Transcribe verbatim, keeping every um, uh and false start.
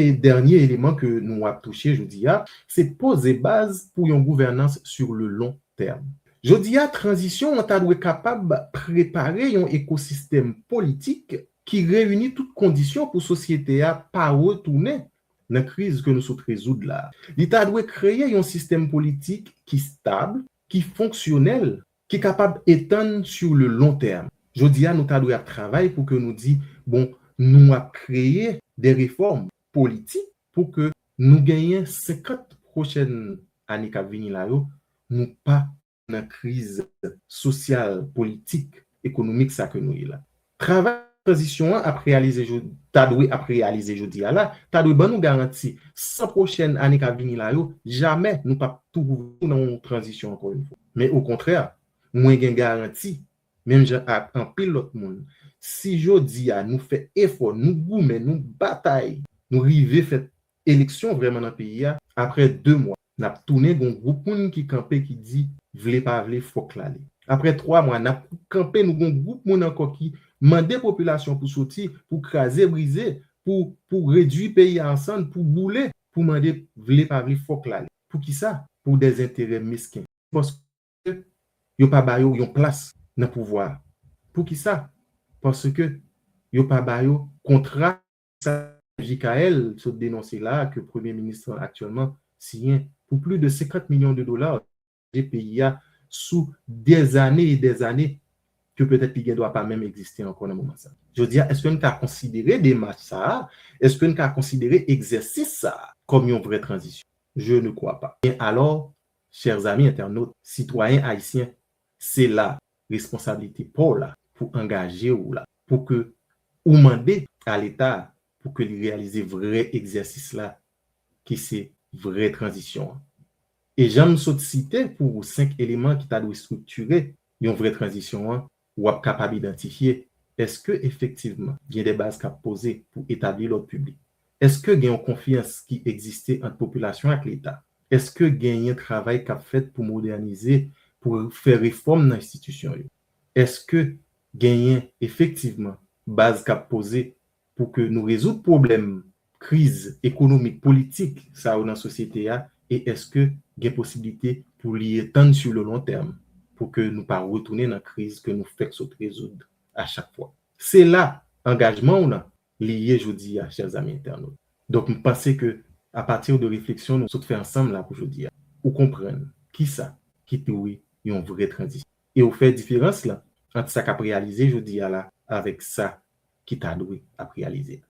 E dènye eleman ke nou ap touche jodi a, se poze baz pou yon gouvènans sur le long terme. Jodi a, tranzisyon an ta dwe kapab prepare yon ekosistèm politik ki reyini tout kondisyon pou sosyete a pa retounen nan kriz ke nou sot rezoud la. Li ta dwe kreye yon sistèm politik ki stab, ki fonksyonèl, ki kapab etann sur le long terme. Jodi a, nou ta dwe ap travay pou ke nou di, bon, nou ap kreye de refòm politik pou ke nou genyen senkant pwochèn ane k ap vini la yo, nou pa nan kriz sosyal, politik, ekonomik sa ke nou ye la. Travay tranzisyon an ap reyalize, ta dwe ap reyalize jodi a la, ta dwe ban nou garanti san pwochèn ane k ap vini la yo, jamè nou p ap twouve nou nan yon tranzisyon ankò yon fwa. Men okontrè, mwen gen garanti, menm jan ak anpil lòt moun, si jodi a nou fè efò, nou goumen, nou batay, nou rive fè eleksyon vrèman nan peyi a, apre de mwa, n ap tounen gon gwoup moun ki kanpe ki di, vle pa vle, fòk l ale. Apre twa mwa, n ap kanpe, nou gon gwoup moun ankò ki mande popilasyon pou soti, pou kraze brize, pou, pou redui peyi a an sann, pou boule, pou mande, vle pa vle, fòk l ale. Poukisa? Pou de enterè mesken. Paske yo pa ba yo yon plas nan pouvwa a. Poukisa? Paske yo pa ba yo kontra sa J K L sot denonse la a, ke premye minis lan aktyèlman siyen pou plis de senkant milyon de dola, peyi a sou dèzane e dèzane ke petèt li gen dwa pa menm egziste ankò nan moman sa. Jodi a, èske n ka konsidere demach sa a? Èske n ka konsidere egzèsis sa a kòm yon vrè tranzisyon? Je ne crois pas. Alò, chers amis internautes, sitwayen ayisyen, se la responsablite pa w la pou angaje w la, pou ke ou mande a Leta pou ke li reyalize vrè egzèsis la, ki se vrè tranzisyon an. E jan m sot site pou ou senk eleman ki ta dwe estriktire yon vrè tranzisyon an, w ap kapab idantifye, èske efektivman gen de baz k ap poze pou etabli lòd piblik? Èske gen yon konfyans ki egziste ant popilasyon ak Leta? Èske genyen travay k ap fèt pou modènize, pou fè refòm nan enstitisyon yo? Èske genyen efektivman baz k ap poze pou ke nou rezoud pwoblèm kriz ekonomik, politik sa yo nan sosyete a? E èske gen posiblite pou li etann sur le long terme, pou ke nou pa retounen nan kriz ke nou fèk sot rezoud a chak fwa? Se la angajman w nan li ye jodi a, chers amis internautes. Donk, m panse ke, apati de refleksyon nou sot fè ansanm la pou jodi a, ou konprann kisa ki dwe yon vrè tranzisyon. E ou fè diferans lan ant sa k ap reyalize jodi a la avèk sa ki ta dwe ap reyalize.